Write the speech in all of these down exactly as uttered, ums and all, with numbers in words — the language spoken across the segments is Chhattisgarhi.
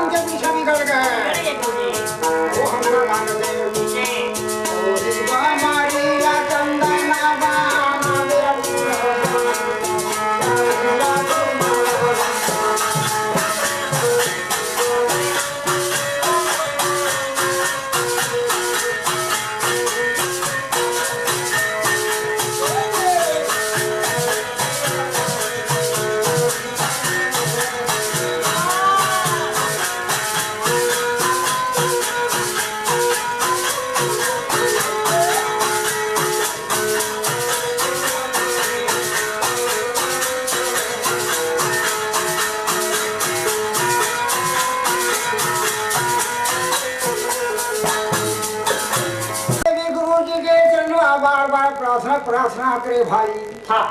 के पीछे निकल गए। अरे गुरुजी। वो हमका गाना दे। जी। ओ रे बा मारिया चंदना बा, मारिया देवी गुरु जी के चरणों में बार बार प्रार्थना, प्रार्थना करे भाई। हाँ।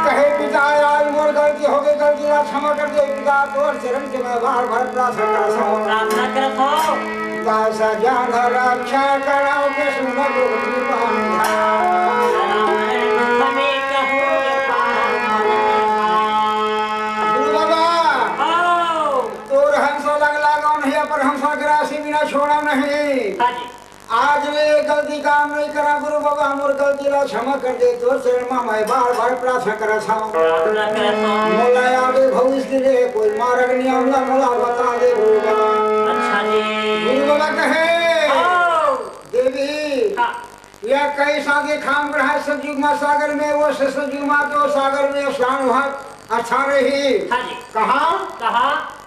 कहे, "पिता, आज मोर गलती हो गई, गलती ला क्षमा कर दे पिता, तोर चरण के मैं बार बार प्रार्थना करत हूँ।" प्रार्थना करत हूँ। पिता सज्जन रक्षा कराओ के सुन गुरु जी पानी। गुरु बाबा, आओ। तोर हंसा लग लागो नहीं, पर हंसा के राशि बिना छोड़ा नहीं। हाँ जी। आज वे गलती काम नहीं करा गुरु बाबा, मोर गलती ला क्षमा कर दे, तोर चरण मा मैं बार बार प्रार्थना करत हूँ। प्रार्थना करत हूँ। मोला आगे भविष्य के लिए कोई मार्ग नियम ला मोला बता दे गुरु बाबा। अच्छा जी। गुरु बाबा कहे, हाँ। देवी, हाँ। यह कई सागे खाम रहा सतयुग मा सागर में, वो से सतयुग मा तो सागर में स्नान हुआ अच्छा रही। हाँ जी। कहाँ? कहाँ?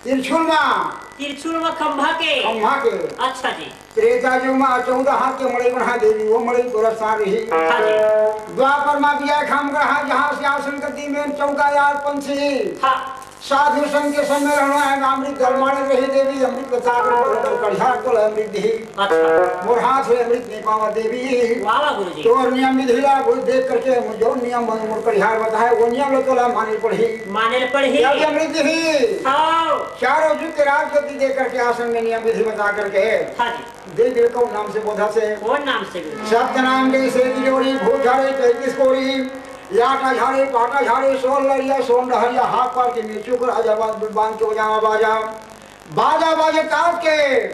त्रिशूल मा। त्रिशूल मा खंभा के। खंभा के। अच्छा जी। त्रेता युग मा चौदह हाथ के मड़ई बना देवी, वो मड़ई तोर स्थान रही। हाँ जी। द्वापर मा दिया खाम रहा, जहाँ से आसन गद्दी में चौका यार पंछी। हाँ। साधु संग के संग में रहना है, अमृत गरमाने रही देवी, अमृत बचा कर बोलो, कढ़िया को अमृत दी। अच्छा। मोर हाथ से अमृत नहीं पावा देवी। वाह, वाह, गुरुजी। तोर नियम विधि ला वो देख करके, मुझे जो नियम मोर कढ़ियार बताए, वो नियम लो तोला माने पड़ही। माने पड़ही। क्या भी अमृत विधि? हाँ। चारों युग के राजगद्दी दे करके, आसन में नियम विधि बता करके। हाँ जी। दे दिल कौन नाम से बोधा से? कौन नाम से गुरुजी? सप्त नाम के से जोड़ी, भूत झारे तैतीस कोड़ी, याटा झारे, पाटा झारे, सोल लड़िया, सोन डहरिया, हाथ पार के मिर्चू को राजा बांध, बांध के बजावा बाजा। बाजा बाजे ताज के,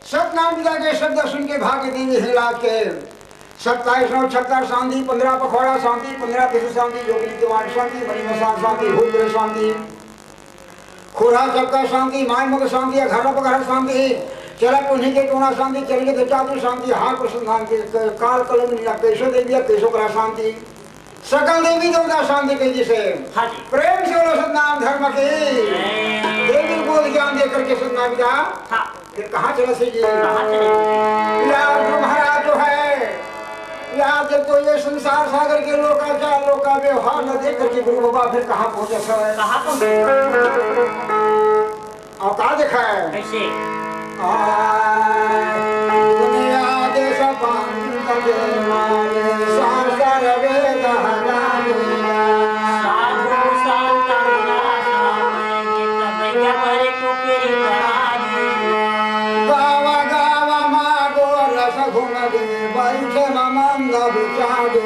सतनाम विदा के शब्द सुन के भाग्य देवी हिलाज के। सत्ताईस नौ छत्तर शांति, पन्द्रह पखवाड़ा शांति, पन्द्रह तीर्थ शांति, जोगी नित्यवान शांति, मणि मसान शांति, भूत प्रेत शांति, खुरा चक्का शांति, माय मुख शांति, घर पघर शांति, चला पुन्ही के टोना शांति, चल के चातु शांति, हाथ प्रसन्न शांति, काल कलंक निया, कैसो देवी, कैसो करा शांति। सकल देवी देवता शांति के जिसे। हाँ जी। प्रेम से बोलो सतनाम धर्म की। जय। देवी बोध ज्ञान दे करके सतनाम विदा। हाँ। फिर कहाँ चला से जी? कहाँ चला से? यार तुम्हारा जो है, यार जब तो ये संसार सागर के लोकाचार, लोका व्यवहार न देख करके गुरु बाबा फिर कहाँ पहुँचा है? कहाँ पहुँचा? अउ का देखय? कइसे? आय, दुनिया देश पंथ के मारे, शास्त्र वेद हराने। साधु संत गुरु सामय, जित विद्या पर कुपिर पराने। गावा गावा मा गोरस घुम दे, बैठे मा मंद विचारे।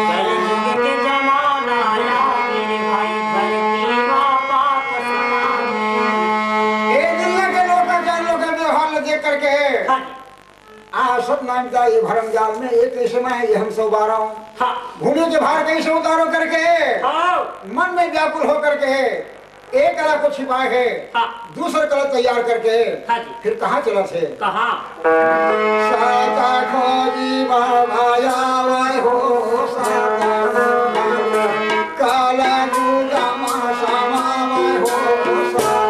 कलयुग के जमाना आगे रे भाई, धरती मा पाप समाने। ए दुनिया के लोकाचार, लोक व्यवहार ल देख करके हाँ जी। आ सतनाम का ये भरम जाल में एक कैसे मैं ये हम सब आ रहा हूँ। हाँ। घूमे के भार कैसे उतारो करके हाँ। मन में व्याकुल हो करके एक कला को छिपाए है, हाँ। दूसर कला तैयार करके हाँ जी। फिर कहाँ चला थे? कहाँ? साता खोजी बाबा आवे हो, साता काला दूजा मा समावे हो, साता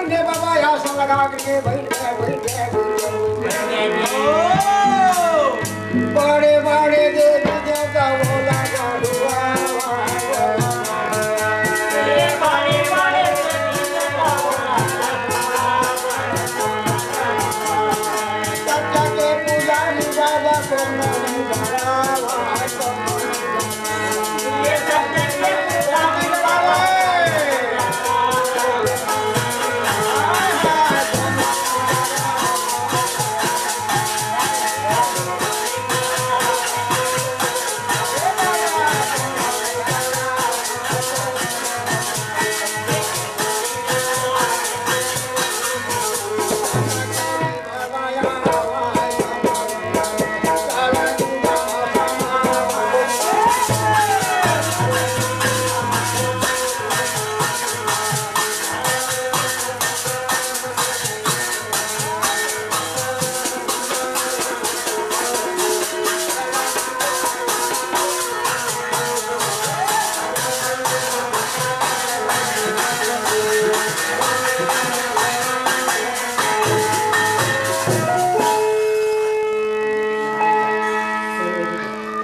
ने बाबा आसन लगा करके बैठ गए, बैठ गए, बैठ गए। बड़े बड़े देवी देवता भोला बाबा। बड़े बड़े देवी देवता भोला बाबा। तब जाके पुजारी बाबा को नहीं डरावा।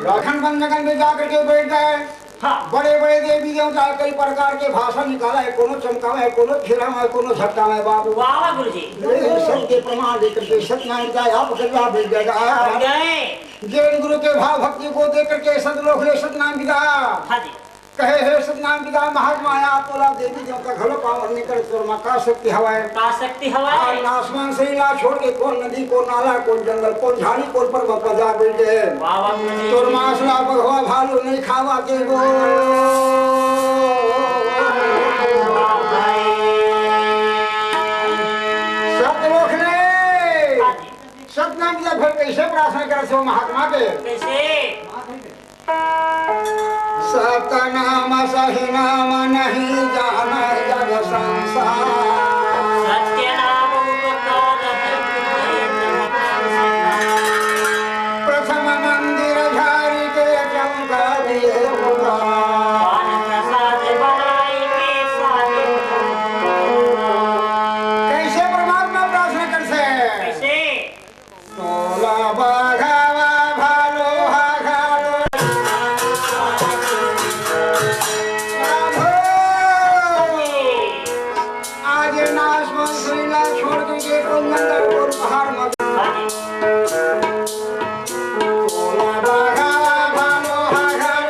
राखन बंद लगन में जा करके बैठ गए। हाँ। बड़े बड़े देवी देवता कई प्रकार के भाषा निकाला है, कोनो चमकावे है, कोनो फिरावे है, कोनो झटकावे है बाबू। वाह, वाह, गुरु जी। ये सबके प्रमाण देकर के सतनाम का आप कर रहा बैठ जाएगा। बैठ गए। जैन गुरु के भाव भक्ति को देकर के सतलोक ले सतनाम विदा। हाँ जी। कहे, "हे सतनाम विदा महात्मा, या तोला देवी देवता घलो पावन नहीं करे, तोर मा का शक्ति हवय?" का शक्ति हवय? और आसमान से इला छोड़ के कौन नदी, कौन नाला, कौन जंगल, कौन झाड़ी, कौन पर्वत पर जा बैठ गए। वाह, वाह, गुरु जी। तोर मांस ला बघवा भालू नहीं खावा के गो। वाह भाई। सतलोक ले। हाँ जी। सतनाम विदा फिर कैसे प्रार्थना करे से वो महात्मा के? कैसे? सतनाम सही नाम नहीं जाने जग संसार। सत्य नाम उपकार है तुम्हें जग संसार। प्रथम मंदिर झारी के चमका दिए पुकार। पान प्रसाद बनाई के सारे। कैसे परमात्मा प्रार्थना कर से? कैसे? तोला बघवा भालू हा घालो। आज नाच मंसूरी ला छोड़ के ये कोन नंदनपुर पहाड़ में। तोला बघवा भालू हा घालो।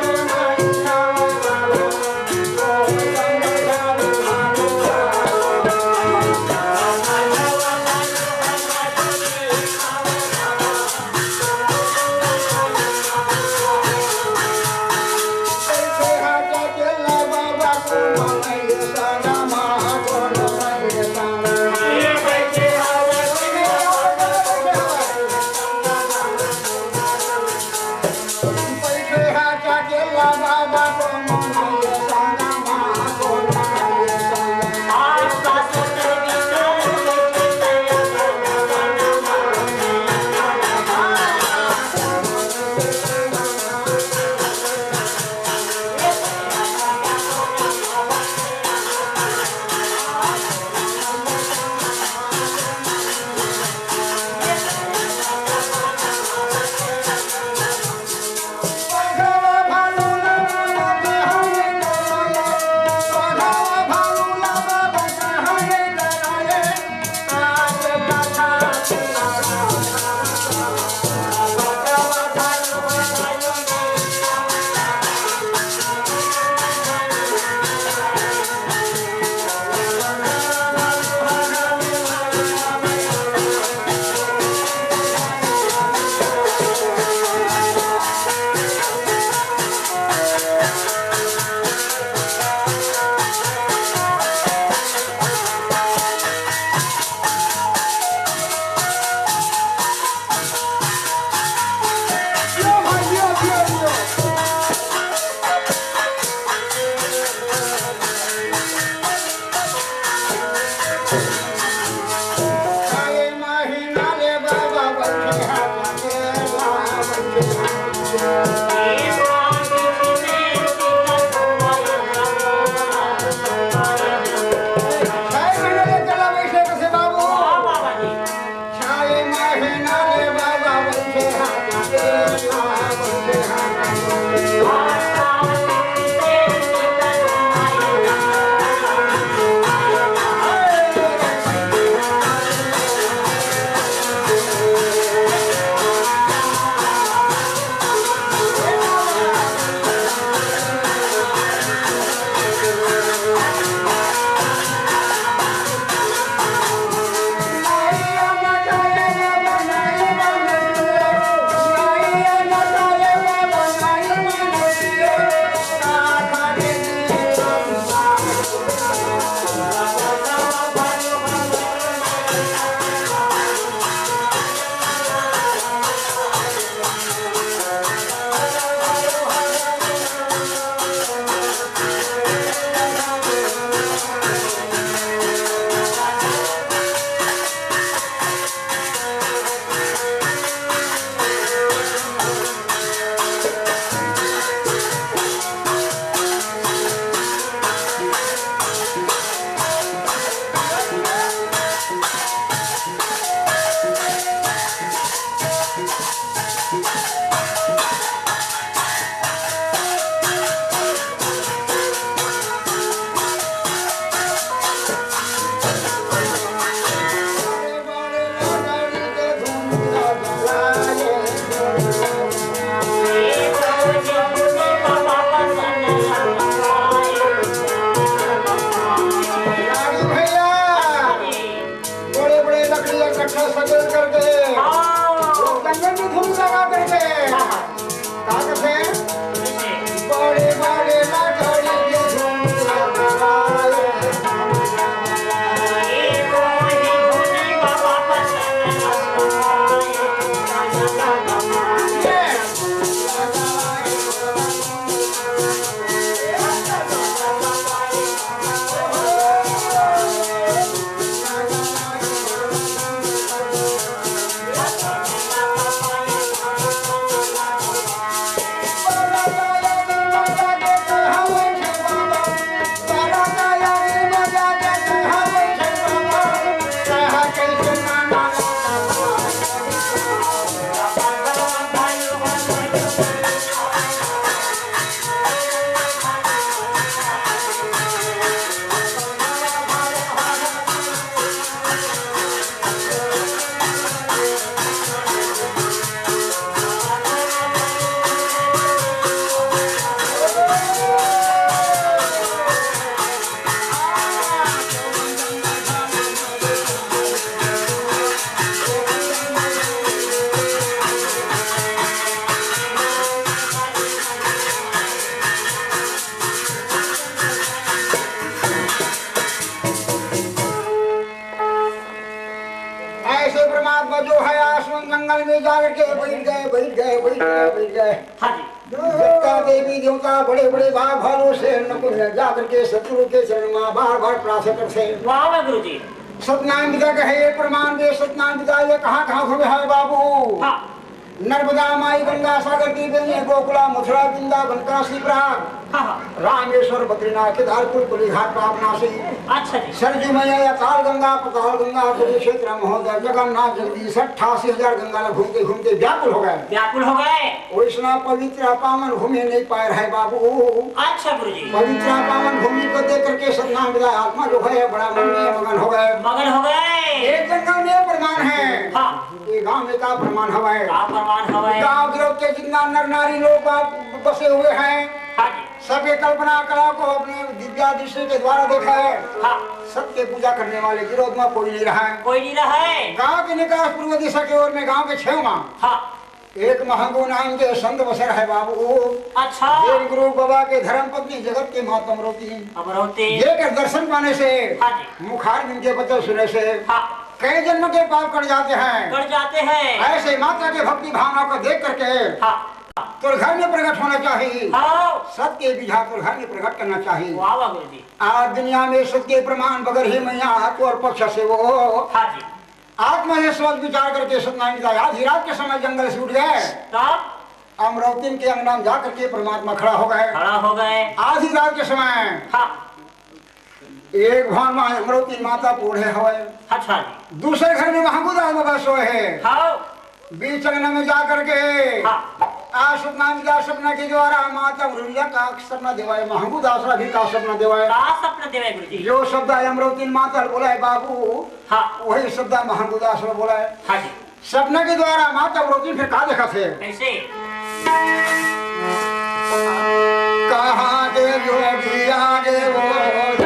ये परमात्मा जो है आश्रम जंगल में जाकर के बैठ गए, बैठ गए, बैठ गए, बैठ गए। हाँ जी। जितना देवी देवता, बड़े बड़े बाघ भालू से नकुल जा करके शत्रु के चरण में बार बार प्रार्थना करते। वाह वाह गुरु जी। सतनाम पिता कहे ये प्रमाण दे, सतनाम पिता ये कहाँ कहाँ घूमे है बाबू? हाँ। नर्मदा माई गंगा सागर की बेनी गोकुला मथुरा वृंदावन काशी प्रयाग। हाँ हाँ। रामेश्वर बद्रीनाथ केदारपुर पुलिघाट पाप नासी। अच्छा जी। सरजू मैया या ताल गंगा पताल गंगा कुरुक्षेत्र महोदय जगन्नाथ जगदीश अट्ठासी हजार गंगा ला घूमते घूमते व्याकुल हो गए। व्याकुल हो गए। वैष्णव पवित्र पावन भूमि नहीं पाए रहे बाबू। अच्छा गुरु जी। पवित्र पावन भूमि को देख करके सतनाम पिता आत्मा जो है बड़ा मन में मगन हो गए। मगन हो गए। एक जंगल में प्रमाण है। हाँ। ये गांव में का प्रमाण हवाए? का प्रमाण हवाए? गांव गिरोध के जितना नर नारी लोग बाग बसे हुए हैं, हाँ जी। सबके कल्पना कला को अपने दिव्या दृष्टि के द्वारा देखा है। हाँ। सबके पूजा करने वाले गिरोध में कोई नहीं रहा है। कोई नहीं रहा है। गांव के निकास पूर्व दिशा की ओर में गांव के छह माह हाँ। एक महंगू नाम के संत बसर है बाबू। अच्छा। ये गुरु बाबा के धर्म पत्नी जगत के माता अमरौती। अमरौती। ये कर दर्शन पाने से हाँ जी। मुखार दिन के वचन सुने से हाँ। कई जन्म के पाप कट जाते हैं। कट जाते हैं। ऐसे माता के भक्ति भावना को देख करके हाँ। तो घर में प्रकट होना चाहिए। हाँ। सत्य विधा तो घर में प्रकट करना चाहिए। वाह वाह गुरु जी। आज दुनिया में सत्य प्रमाण बगैर ही मैया हाथ और पक्ष से वो हाँ जी। आत्मा ये सोच विचार करके सतनाम पिता आधी रात के समय जंगल से उठ गए। तब? अमरौतिन के अंगना में जा करके परमात्मा खड़ा हो गए। खड़ा हो गए। आधी रात के समय हाँ। एक भवन में अमरौतिन माता बूढ़े हवे। अच्छा जी। दूसरे घर में महंगूदास बाबा सोए है। हाँ। बीच अंगना में जा करके हाँ। आ सतनाम पिता सपना के द्वारा माता अमरुलिया का सपना देवाए, महंगूदास रा भी का सपना देवाए। का सपना देवाए गुरु जी? जो शब्द है अमरौतिन माता बोला है बाबू, हाँ। वही शब्द महंगूदास ने बोला है। हाँ जी। सपना के द्वारा माता अमरौतिन फिर का देखा थे? कैसे? कहाँ के जोगिया रे वो